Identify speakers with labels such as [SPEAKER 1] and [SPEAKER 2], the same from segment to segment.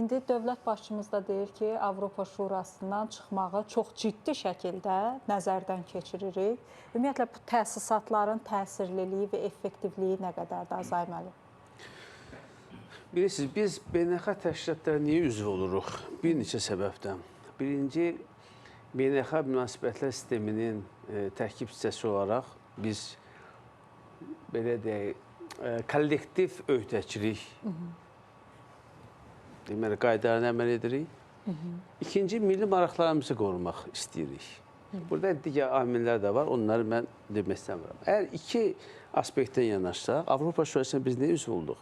[SPEAKER 1] İndi dövlət başçımız da deyir ki, Avropa Şurasından çıxmağı çox ciddi şəkildə nəzərdən keçiririk. Ümumiyyətlə, bu təsisatların təsirliliyi və effektivliyi nə qədərdir, Azay müəllim?
[SPEAKER 2] Bilirsiniz, biz beynəlxalq təşkilatlara niyə üzv oluruq? Bir neçə səbəbdən. Birinci, beynəlxalq münasibətlər sisteminin tərkib hissəsi olaraq biz, belə deyək, kollektiv öhdəçilik deməli, qaydalarına əməl edirik. İkinci, milli maraqlarımızı qorumaq istəyirik. Burada digər amillər də var, onları mən demək istəmirəm. Əgər iki aspektdən yanaşsaq, Avropa Şurasına biz niyə üzv olduq?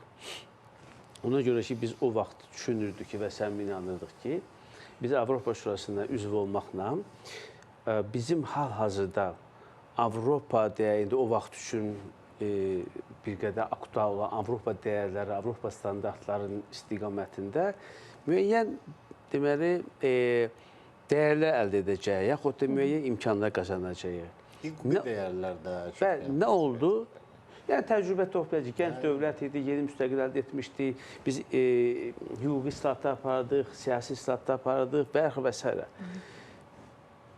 [SPEAKER 2] Ona görə ki, biz o vaxt düşünürdük ki, və səmimi inanırdıq ki, biz Avropa Şurasına üzv olmaqla bizim hal-hazırda Avropa deyə, indi o vaxt üçün bir qədər aktual olan Avropa dəyərləri, Avropa standartlarının istiqamətində müəyyən deməli, dəyərlər əldə edəcəyik, yaxud da müəyyən imkanlar qazanacağıq.
[SPEAKER 3] Hüquqi dəyərlər də.
[SPEAKER 2] Bəli, nə oldu? Yəni, təcrübə toplayacaq. Gənc dövlət idi, yeni müstəqil əldə etmişdik. Biz hüquqi islahatlar apardıq, siyasi islahatlar apardıq və s.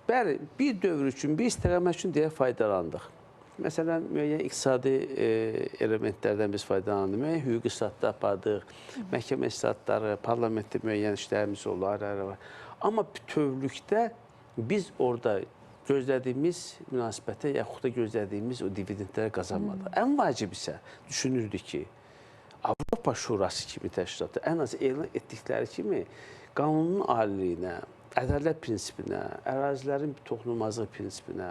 [SPEAKER 2] Bəli, bir dövr üçün, bir istiqamət üçün deyə faydalandıq. Məsələn, müəyyən iqtisadi elementlərdən biz faydalandıq, müəyyən hüquqi islahatlar apardıq, məhkəmə islahatları, parlamentdə müəyyən işlərimiz oldu, ayrı-ayrı var. Amma bütövlükdə biz orada gözlədiyimiz münasibətə, yaxud da gözlədiyimiz o dividendlərə qazanmadıq. Ən vacib isə düşünürdük ki, Avropa Şurası kimi təşkilatı ən az elan etdikləri kimi qanunun aliliyinə, ədalət prinsipinə, ərazilərin toxunulmazlığı prinsipinə,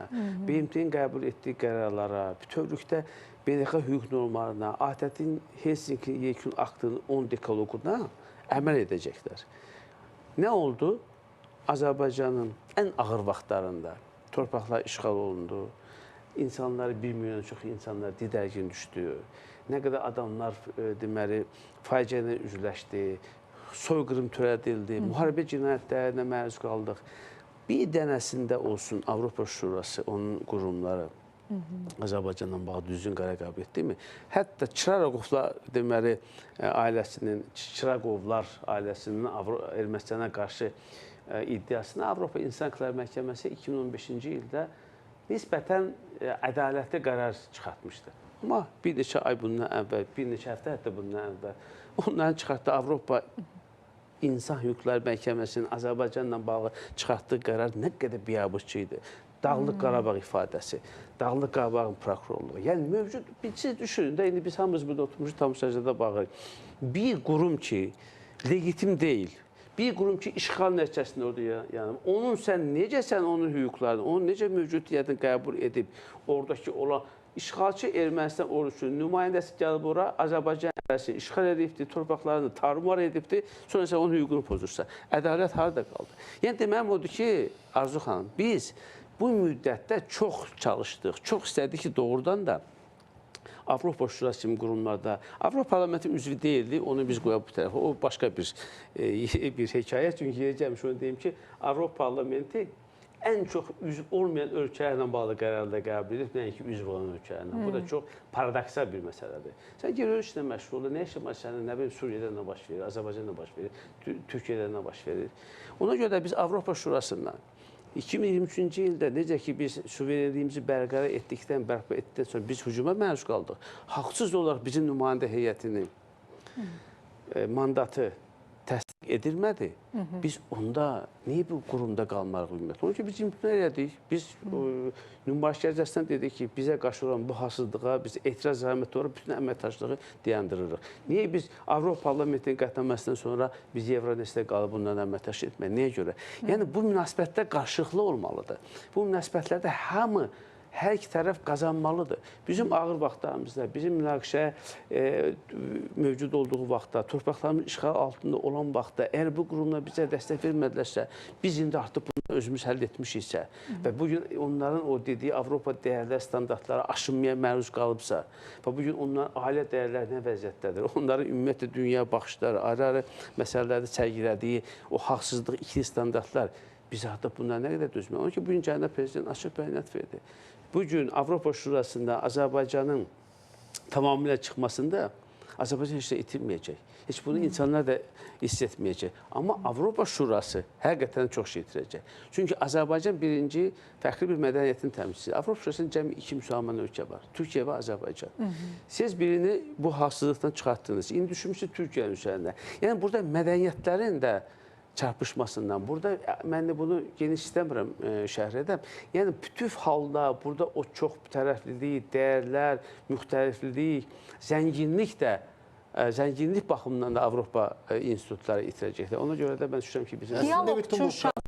[SPEAKER 2] BMT-nin qəbul etdiyi qərarlara, bütövlükdə beynəlxalq hüquq normalarına, ATƏT-in Helsinki yekun aktının 10 dekaloquna əməl edəcəklər. Nə oldu? Azərbaycanın ən ağır vaxtlarında torpaqlar işğal olundu, insanlar, 1 milyona çox insanlar didərgin düşdü, nə qədər adamlar deməli, faciə ilə üzləşdi, soyqırım törədildi, müharibə cinayətlərinə məruz qaldıq. Bir dənəsində olsun Avropa Şurası, onun qurumları Azərbaycanla bağlı düzgün qərar qəbul etdimi? Hətta Çıraqovlar deməli, ailəsinin, Çıraqovlar ailəsinin Ermənistana qarşı iddiasına Avropa İnsan Hüquqları Məhkəməsi 2015-ci ildə nisbətən ədalətli qərar çıxartmışdı. Amma bir neçə ay bundan əvvəl, bir neçə həftə hətta bundan əvvəl onların çıxartdığı Avropa İnsan Hüquqları Məhkəməsinin Azərbaycanla bağlı çıxartdığı qərar nə qədər biabırçı idi. Dağlıq Qarabağ ifadəsi, Dağlıq Qarabağın prokurorluğu. Yəni mövcud, siz düşünün də, indi biz hamımız burada oturmuşuq, tamaşaçıda bağırıq. Bir qurum ki, legitim deyil, bir qurum ki, işğal nəticəsində orada yəni, onun sən, necə sən onun hüquqlarını, onun necə mövcudiyyətini qəbul edib, oradakı olan işğalçı Ermənistan ordusunun nümayəndəsi gəlib ora, Azərbaycan ərazisini işğal edibdir, torpaqlarını tarumar edibdir, sonra sən onun hüququnu pozursan. Ədalət harada qaldı? Yəni, deməyim odur ki, Arzu xanım, biz bu müddətdə çox çalışdıq, çox istədik ki, doğrudan da Avropa Şurası kimi qurumlarda, Avropa Parlamenti üzvü deyildi, onu biz qoyaq bu tərəfə. O başqa bir hekayə, çünki yeri gəlmiş onu deyim ki, Avropa Parlamenti ən çox üzv olmayan ölkələrlə bağlı qərarlar qəbul edib, nəinki üzv olan ölkələrlə. Bu da çox paradoksal bir məsələdir. Sən geri öz işlə məşğul olur, nə işin var sənin, nə bilim, Suriyədə nə baş verir, Azərbaycanda nə baş verir, Türkiyədə nə baş verir. Ona görə də biz Avropa Şurasından 2023-cü ildə necə ki biz suverenliyimizi bərqərar etdikdən, bərpa etdikdən sonra biz hücuma məruz qaldıq. Haqsız olaraq bizim nümayəndə heyətinin mandatı təsdiq edilmədi. Biz onda niyə bu qurumda qalmarıq ümumiyyətlə? Onun ki, biz imtina elədik. Biz nümayiş gərcəsindən dedik ki, bizə qarşı olan bu haqsızlığa biz etiraz əlaməti olaraq bütün əməkdaşlığı dayandırırıq. Niyə biz Avropa Parlamentinin qətnaməsindən sonra biz Euronestdə qalıb bundan əməkdaş etmək? Niyə görə? Yəni bu münasibətlər qarşılıqlı olmalıdır. Bu münasibətlərdə hamı, hər iki tərəf qazanmalıdır. Bizim ağır vaxtlarımızda, bizim münaqişə mövcud olduğu vaxtda, torpaqlarımız işğal altında olan vaxtda, əgər bu qurumlar bizə dəstək vermədilərsə, biz indi artıq bunu özümüz həll etmişiksə və bugün onların o dediyi Avropa dəyərlər, standartları aşınmaya məruz qalıbsa və bugün onların ailə dəyərləri nə vəziyyətdədir, onların ümumiyyətlə dünya baxışları, ayrı-ayrı məsələlərdə sərgilədiyi o haqsızlıq, ikili standartlar, biz artıq bunlara nə qədər dözməyik? Onun ki, bugün cənab prezident açıq bəyanat verdi. Bugün Avropa Şurasında Azərbaycanın tamamilə çıxmasında Azərbaycan heç nə itirməyəcək. Heç bunu insanlar da hiss etməyəcək. Amma Avropa Şurası həqiqətən çox şey itirəcək. Çünki Azərbaycan birinci fərqli bir mədəniyyətin təmsilçisidir. Avropa Şurasının cəmi 2 müsəlman ölkə var. Türkiyə və Azərbaycan. Siz birini bu halsızlıqdan çıxartdınız. İndi düşünmüşsünüz Türkiyənin üzərində. Yəni burada mədəniyyətlərin də çarpışmasından. Burada mən də bunu geniş istəmirəm şərh edəm. Yəni bütöv halda burada o çox tərəflilik, dəyərlər, müxtəliflik, zənginlik də zənginlik baxımından da Avropa institutları itirəcəklər. Ona görə də mən düşünürəm ki, bizim
[SPEAKER 1] Dialoq
[SPEAKER 3] Əslində bütün
[SPEAKER 1] üçün
[SPEAKER 3] bu